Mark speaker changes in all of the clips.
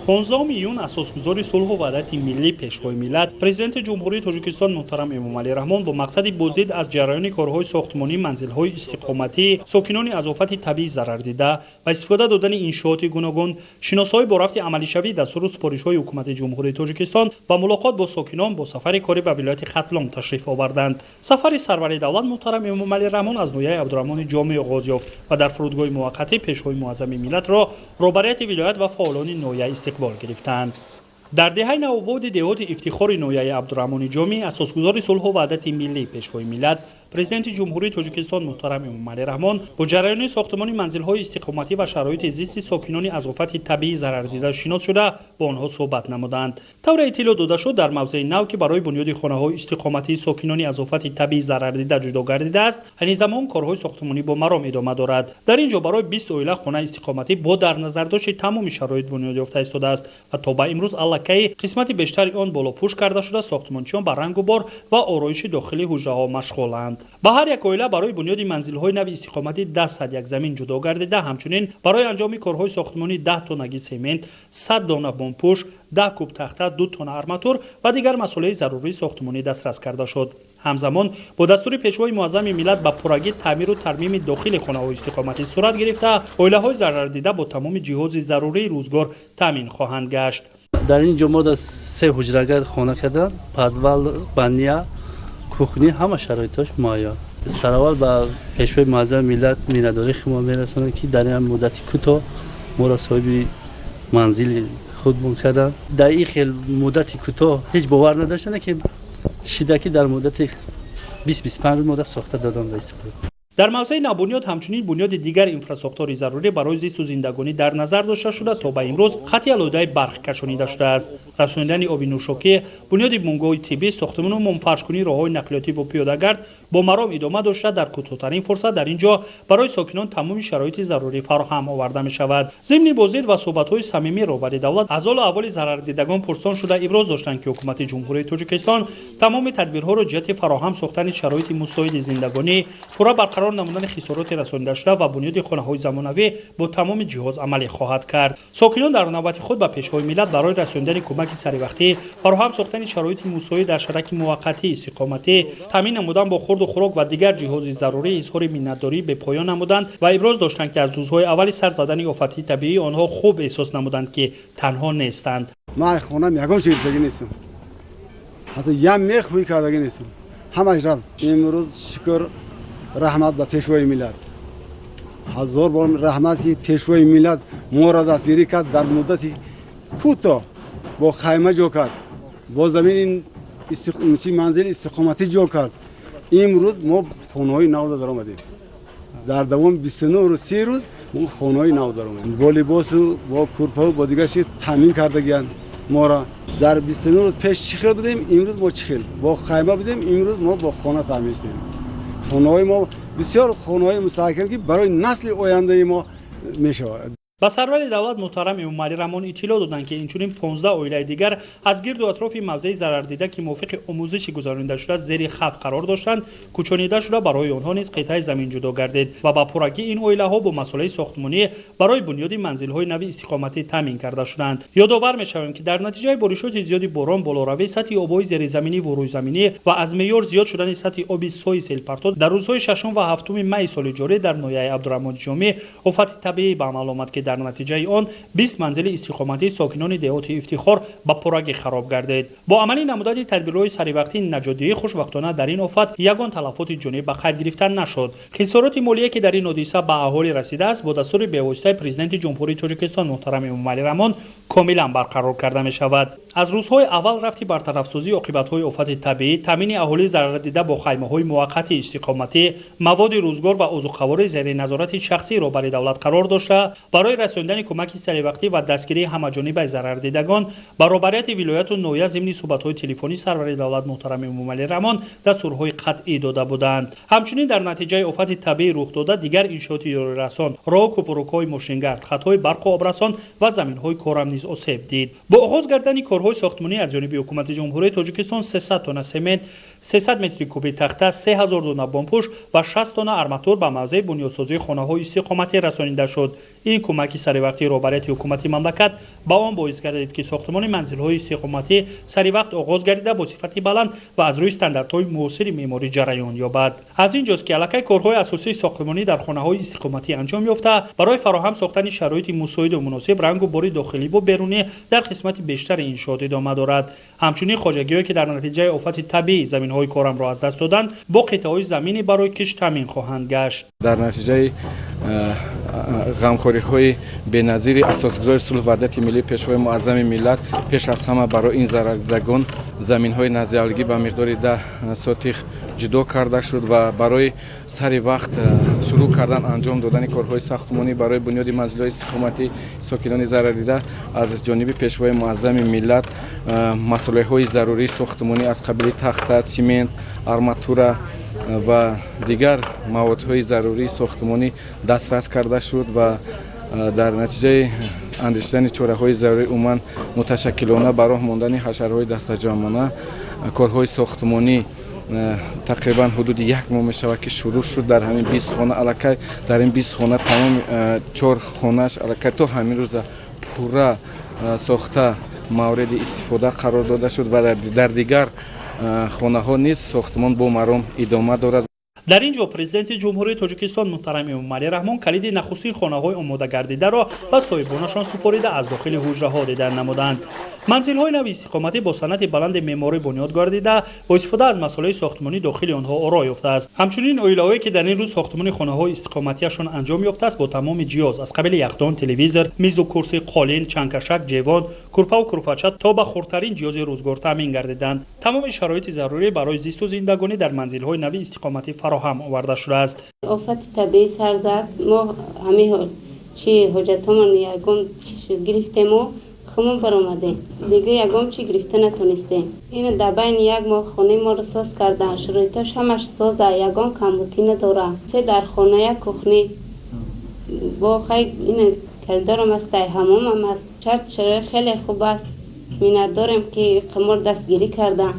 Speaker 1: 15 июн асосгузори сулҳу ваҳдати миллӣ, Пешвои миллат, Президенти Ҷумҳурии Тоҷикистон муҳтарам Эмомалӣ Раҳмон бо мақсади боздид аз ҷараёни корҳои сохтмонии манзилҳои истиқоматӣ сокинони аз офати табиӣ зарардида ва истифода додани иншооти гуногун, шиносоӣ бо рафти амалишавии дастуру супоришҳои Ҳукумати Ҷумҳурии Тоҷикистон ва мулоқот бо сокинон бо сафари корӣ ба вилояти Хатлон ташриф оварданд. Сафари сарвари давлат муҳтарам Эмомалӣ Раҳмон аз ноҳияи Абдураҳмони Ҷомӣ оғоз ёфт ва дар фурудгоҳи муваққатӣ Пешвои муаззами миллатро роҳбарияти вилоят ва фаъолони ноҳия истиқбол гирифтанд. Дар деҳаи Навободи деҳоти Ифтихори ноҳияи Абдураҳмони Ҷомӣ асосгузори сулҳу ваҳдати миллӣ, Пешвои миллат, Президенти Ҷумҳурии Тоҷикистон муҳтарам Эмомалӣ Раҳмон бо ҷараёни сохтмони манзилҳои истиқоматӣ ва шароити зисти сокинони аз офати табиӣ зарардида шинос шуда, бо онҳо суҳбат намуданд. Тавре иттилоъ дода шуд, дар мавзеи нав, ки барои бунёди хонаҳои истиқоматии сокинони аз офати табиӣ зарардида ҷудо гардидааст, айни замон корҳои сохтмонӣ бо маром идома дорад. Дар ин ҷо барои 20 оила хонаи истиқоматӣ бо дар назардошти тамоми шароит бунёд ёфта истодааст ва то ба имрӯз аллакай қисмати бештари он болопӯш карда шуда, сохтмончиён ба рангу бор ва ороиши дохилии ҳуҷраҳо машғуланд. Ба ҳар як оила барои бунёди манзилҳои нави истиқоматӣ 10 як замин ҷудо гардида, ҳамчунин барои анҷоми корҳои сохтмонӣ 10 тоннаги семент, 100 дона бомпӯш, 10 куб тахта, 2 тонна арматур ва дигар масолеҳи зарурии сохтмонӣ дастрас карда шуд. Ҳамзамон бо дастури Пешвои муаззами миллат ба пуррагӣ таъмиру тармими дохили хонаҳои истиқоматӣ сурат гирифта, оилаҳои зарардида бо тамоми ҷиҳози зарурии рӯзгор таъмин хоҳанд гашт.
Speaker 2: Дар ин ҷо мо се ҳуҷрага хона кардам, подвал, баня, кухня, ҳама шароитош муайян. Сараввал ба Пешвои муаззами миллат миннатдории худро мерасонам, ки дар ин муддати кӯтоҳ моро соҳиби манзили худмон карданд. Дар ин хел муддати кӯтоҳ ҳеҷ бовар надоштанд, ки шида, ки дар муддати 20-25 рӯз мода сохта додам ба истифода.
Speaker 1: Дар мавзеи навбунёд ҳамчунин бунёди дигар инфрасохтори зарурӣ барои зисту зиндагонӣ дар назар дошта шуда, то ба имрӯз хати алоҳидаи барқ кашонида шудааст. Расонидани оби нӯшокӣ, бунёди бунгоҳи тиббӣ, сохтмону мумфаршкунии роҳҳои нақлиётӣ ва пиёдагард бо маром идома дошта, дар кӯтоҳтарин фурсат дар ин ҷо барои сокинон тамоми шароити зарурӣ фароҳам оварда мешавад. Зимни боздид ва суҳбатҳои самимӣ роҳбари давлат аз ҳолу аҳволи зарардидагон пурсон шуда, иброз доштанд, ки Ҳукумати Ҷумҳурии Тоҷикистон тамоми тадбирҳоро ҷиҳати фароҳам сохтани шароити мусоиди зиндагонӣ, пурра барқарор намудани хисороти расонидашуда ва бунёди хонаҳои замонавӣ бо тамоми ҷиҳоз амалӣ хоҳад кард. Сокинон дар навбати худ ба Пешвои миллат барои расонидани кӯмаки саривақтӣ, фароҳам сохтани шароити мусоид дар шараки муваққатии истиқоматӣ, таъмин намудан бо хурду хӯрок ва дигар ҷиҳози зарурӣ изҳори миннатдории бепоён намуданд ва иброз доштанд, ки аз рӯзҳои аввали сар задани офати табиӣ онҳо хуб эҳсос намуданд, ки танҳо нестанд.
Speaker 3: Ман хонам ягон чиз гирифтагӣ нестам, ҳатто як мех ҳуй кардагӣ нестам, ҳамаш рафт. Имрӯз шукр, раҳмат ба Пешвои миллат, ҳазор бор раҳмат, ки Пешвои миллат моро дастгирӣ кард, дар муддати кӯтоҳ бо хайма ҷо кард, бо замини манзили истиқоматӣ ҷо кард. Имрӯз мо хонаҳои нав даромадем. Дар давоми 29 рӯз, 30 рӯз мо хонаҳои нав даромадем, бо либосу бо курпаву бо дигар чиз таъмин кардагиянд моро. Дар 29 рӯз пеш чӣ хел будем, имрӯз мо чӣ хел бо хайма будем, имрӯз мо бо хона таъмин шудем. Хонаҳои мо бисёр хонаҳои мустаҳкам, ки барои насли ояндаи мо мешавад.
Speaker 1: Ба сарвари давлат муҳтарам Эмомалӣ Раҳмон иттилоъ доданд, ки инчунин 15 оилаи дигар аз гирду атрофи мавзеи зарардида, ки мувофиқи омӯзиши гузаронида шуда зери хавф қарор доштанд, кӯчонида шуда, барои онҳо низ қитъаи замин ҷудо гардид ва ба пуррагӣ ин оилаҳо бо масолаи сохтмонӣ барои бунёди манзилҳои нави истиқоматӣ таъмин карда шуданд. Ёдовар мешавем, ки дар натиҷаи боришоти зиёди борон, болоравии сатҳи обҳои зеризаминӣ ва рӯйзаминӣ ва аз меъёр зиёд шудани сатҳи оби сои селпартов дар рӯзҳои 6 ва 7 майи соли ҷорӣ дар ноҳияи Абдураҳмони Ҷомӣ офати табиӣ ба амал омад, ки дар натиҷаи он 20 манзили истиқоматии сокинони деҳоти Ифтихор ба пуррагӣ хароб гардид. Бо амалӣ намудани тадбирҳои саривақтии наҷотдиҳӣ хушбахтона дар ин офат ягон талафоти ҷонӣ ба қайд гирифта нашуд. Хисороти молие, ки дар ин ҳодиса ба аҳолӣ расидааст, бо дастури бевоситаи Президенти Ҷумҳурии Тоҷикистон муҳтарам Эмомалӣ Раҳмон комилан барқарор карда мешавад. Аз рӯзҳои аввал рафти бартарафсозии оқибатҳои офати табиӣ, таъмини аҳолии зарардида бо хаймаҳои муваққати истиқоматӣ, маводи рӯзгор ва озуқаворӣ зери назорати шахсии роҳбари давлат қарор дошта, барои расондани кӯмаки саривақтӣ ва дастгирии ҳамаҷонибаи зарардидагон ба роҳбарияти вилояту ноҳия зимни суҳбатҳои телефонӣ сарвари давлат муҳтарам Эмомалӣ Раҳмон дастурҳои қатъӣ дода буданд. Ҳамчунин дар натиҷаи офати табиӣ рух дода дигар иншооти ёрирасон, роҳу кӯпурукҳои мошингард, хатҳои барқу обрасон ва заминҳои корам низ осеб дид. Бо оғоз гардани корҳои сохтмонӣ аз ҷониби Ҳукумати Ҷумҳурии Тоҷикистон 300 тонна семент, 300 метри куби тахта, 3000 дона бомпӯш ва 60 тонна арматур ба мавзеи бунёдсозии хонаҳои истиқоматӣ расонида шуд. Ин кӯмаки Кӯмаки саривақтии роҳбарияти ҳукумати мамлакат ба он боис гардид, ки сохтмони манзилҳои истиқоматӣ саривақт оғоз гардида, бо сифати баланд ва аз рӯи стандартҳои муосири меъморӣ ҷараён ёбад. Аз ин ҷост, ки аллакай корҳои асосии сохтмонӣ дар хонаҳои истиқоматӣ анҷом ёфта, барои фароҳам сохтани шароити мусоиду муносиб рангу бори дохиливу берунӣ дар қисмати бештари иншоот идома дорад. Ҳамчунин хоҷагиҳое, ки дар натиҷаи офати табиӣ заминҳои корамро аз даст доданд, бо қитъаҳои заминӣ барои кишт таъмин хоҳанд гашт.
Speaker 4: Дар натиҷаи ғамхориҳои беназири асосгузори сулҳу ваҳдати миллӣ, Пешвои муаззами миллат, пеш аз ҳама барои ин зарардидагон заминҳои наздиавлигӣ ба миқдори 10 сотих ҷудо карда шуд ва барои сари вақт шурӯъ кардан анҷом додани корҳои сохтмонӣ барои бунёди манзилҳои истиқоматӣ сокинони зарардида аз ҷониби Пешвои муаззами миллат масолеҳҳои зарурии сохтмонӣ аз қабили тахта, симент, арматура ва дигар маводҳои зарурии сохтмонӣ дастрас карда шуд ва дар натиҷаи андешидани чораҳои зарурӣ умуман муташаккилона ба роҳ мондани ҳашарҳои дастаҷамъона корҳои сохтмонӣ тақрибан ҳудуди як моҳ мешавад, ки шурӯъ шуд. Дар ҳамин 20 хона аллакай, дар ин 20 хона тамоми 4 хонааш аллакай то ҳамин рӯза пурра сохта мавриди истифода қарор дода шуд ва дар дигар хонаҳо низ сохтмон бо маром идома дорад.
Speaker 1: Дар ин ҷо Президенти Ҷумҳурии Тоҷикистон муҳтарам Эмомалӣ Раҳмон калиди нахустин хонаҳои омодагардидаро ба соҳибонашон супорида, аз дохили ҳуҷраҳо дидан намуданд. Манзилҳои нави истиқоматӣ бо санъати баланди меъморӣ бунёд гардида, бо истифода аз масолеҳи сохтмонӣ дохили онҳо оро ёфтааст. Ҳамчунин оилаҳое, ки дар ин рӯз сохтмони хонаҳои истиқоматиашон анҷом ёфтааст, бо тамоми ҷиҳоз аз қабили яхдон, телевизор, мизу курсӣ, қолин, чангкашак, ҷевон, курпаву курпача то ба хурдтарин ҷиҳози рӯзгор таъмин гардиданд. Тамоми шароити зарурӣ барои зисту зиндагонӣ дар манзилҳои нави истиқоматӣ фароҳам оварда шудааст.
Speaker 5: Офати табиӣ сар зад, мо ҳамин чи ҳоҷатҳомон ягон гирифтему хумон баромадем, дига ягон чи гирифта натонистем. Ин дар байни як моҳ хонаи моро соз кардан, шароитош ҳамаш соза, ягон камбутӣ надора. Се дар хона, як кухни, бо хай ин коридорам аст, ҳамомам аст. Шарт шароит хеле хуб аст. Миннатдорем, ки қимор дастгирӣ кардан.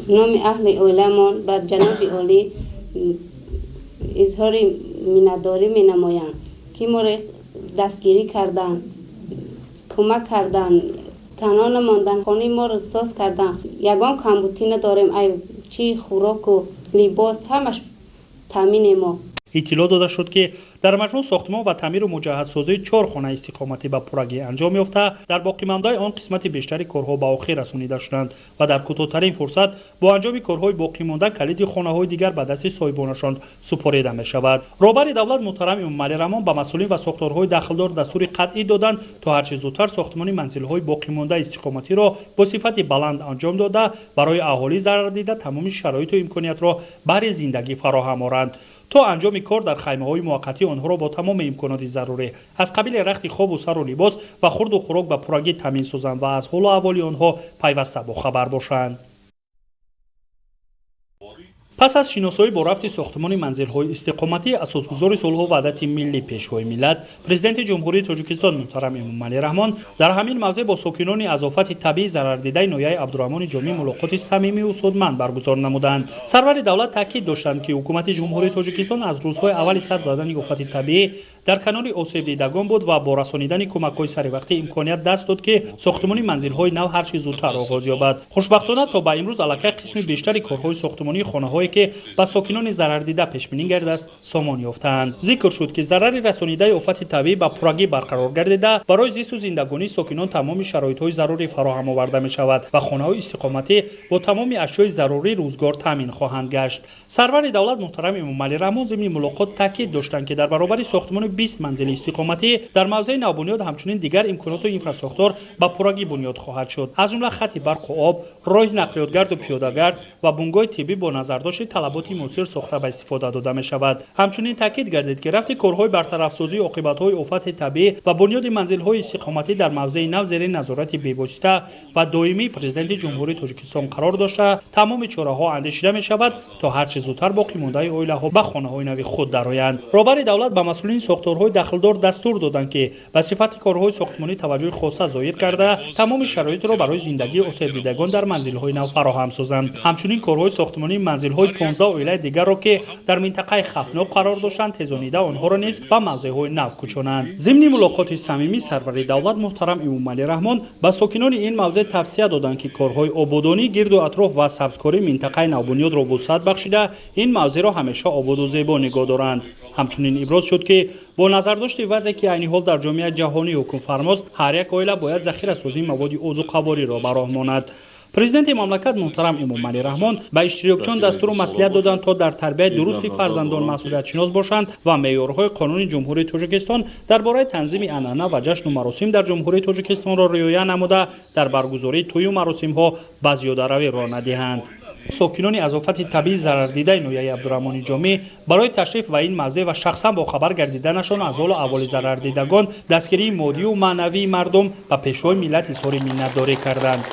Speaker 5: Номи аҳли оиламон бар ҷаноби олӣ изҳори миннатдорӣ менамоям, ки моро дастгирӣ карданд, кӯмак карданд, танҳо намонданд, хонаи моро соз карданд. Ягон камбутӣ надорем, ай чи хӯроку либос ҳамаш таъмине мо.
Speaker 1: Иттилоъ дода шуд, ки дар маҷмӯъ сохтмон ва таъмиру муҷаҳҳазсозии 4 хонаи истиқоматӣ ба пуррагӣ анҷом ёфта, дар боқимондаи он қисмати бештари корҳо ба охир расонида шуданд ва дар кӯтоҳтарин фурсат бо анҷоми корҳои боқимонда калиди хонаҳои дигар ба дасти соҳибонашон супорида мешавад. Роҳбари давлат муҳтарам Эмомалӣ Раҳмон ба масъулин ва сохторҳои дахлдор дастури қатъӣ доданд, то ҳарчи зудтар сохтмони манзилҳои боқимондаи истиқоматиро бо сифати баланд анҷом дода, барои аҳолӣ зарардида тамоми шароиту имкониятро баҳри зиндагӣ фароҳам оранд. То анҷоми кор дар хаймаҳои муваққатӣ онҳоро бо тамоми имконоти зарурӣ аз қабили рахти хобу сару либос ва хурду хӯрок ба пуррагӣ таъмин созанд ва аз ҳолу аҳволи онҳо пайваста бохабар бошанд. Пас аз шиносоӣ бо рафти сохтмони манзилҳои истиқоматӣ, асосгузори сулҳу ваҳдати миллӣ, Пешвои миллат, Президенти Ҷумҳурии Тоҷикистон муҳтарам Эмомалӣ Раҳмон дар ҳамин мавзеъ бо сокинони аз офати табиӣ зарардидаи ноҳияи Абдураҳмони Ҷомӣ мулоқоти самимию судманд баргузор намуданд. Сарвари давлат таъкид доштанд, ки ҳукумати Ҷумҳурии Тоҷикистон аз рӯзҳои аввали сар задани офати табиӣ дар канори осебдидагон буд ва бо расонидани кӯмакҳои саривақтӣ имконият даст дод, ки сохтмони манзилҳои нав ҳарчи зудтар оғоз ёбад. Хушбахтона, то ба имрӯз аллакай қисми бештари корҳои сохтмонии хонаҳое, ки ба сокинони зарардида пешбинӣ гардааст, сомон ёфтаанд. Зикр шуд, ки зарари расонидаи офати табиӣ ба пуррагӣ барқарор гардида, барои зисту зиндагонии сокинон тамоми шароитҳои зарурӣ фароҳам оварда мешавад ва хонаҳои истиқоматӣ бо тамоми ашёи зарурии рӯзгор таъмин хоҳанд гашт. Сарвари давлат муҳтарам Эмомалӣ Раҳмон зимни мулоқот таъкид доштанд, ки дар баробари сохтмони 20 манзили истиқоматӣ дар мавзеи навбунёд ҳамчунин дигар имконоту инфрасохтор ба пуррагӣ бунёд хоҳад шуд, аз ҷумла хати барқу об, роҳи нақлиётгарду пиёдагард ва бунгоҳи тиббӣ бо назардошти талаботи муосир сохта ба истифода дода мешавад. Ҳамчунин таъкид гардид, ки рафти корҳои бартарафсозии оқибатҳои офати табиӣ ва бунёди манзилҳои истиқоматӣ дар мавзеи нав зери назорати бевосита ва доимии Президенти Ҷумҳурии Тоҷикистон қарор дошта, тамоми чораҳо андешида мешавад, то ҳарчи зудтар боқимондаи оилаҳо ба хонаҳои нави худ дароянд. Роҳбари давлат ба масъулини сохторҳои дахлдор дастур доданд, ки ба сифати корҳои сохтмонӣ таваҷҷӯҳи хоса зоҳир карда, тамоми шароитро барои зиндагии осебдидагон дар манзилҳои нав фароҳам созанд. Ҳамчунин корҳои сохтмонии манзилҳои Манзилҳои 15 оилаи дигарро, ки дар минтақаи хавфнок қарор доштанд, тезонида онҳоро низ ба мавзеъҳои нав кӯчонанд. Зимни мулоқоти самимӣ сарвари давлат муҳтарам Эмомалӣ Раҳмон ба сокинони ин мавзеъ тавсия доданд, ки корҳои ободонӣ, гирду атроф ва сабзкории минтақаи навбунёдро вусъат бахшида, ин мавзеъро ҳамеша ободу зебо нигоҳ доранд. Ҳамчунин иброз шуд, ки бо назардошти вазъе, ки айни ҳол дар ҷомеаи ҷаҳонӣ ҳукмфармост, ҳар як оила бояд захирасозии маводи озуқавориро ба роҳ монад. Президенти мамлакат муҳтарам Эмомалӣ Раҳмон ба иштирокчиён дастуру маслиҳат доданд, то дар тарбияи дурусти фарзандон масъулиятшинос бошанд ва меъёрҳои қонуни Ҷумҳурии Тоҷикистон дар бораи танзими анъана ва ҷашну маросим дар Ҷумҳурии Тоҷикистонро риоя намуда, дар баргузории тӯю маросимҳо ба зиёдаравӣ роҳ надиҳанд. Сокинони аз офати табиӣ зарардидаи ноҳияи Абдураҳмони Ҷомӣ барои ташриф ба ин мавзеъ ва шахсан бохабар гардиданашон аз ҳолу аҳволи зарардидагон, дастгирии моддию маънавии мардум ба Пешвои миллат изҳори миннатдорӣ карданд.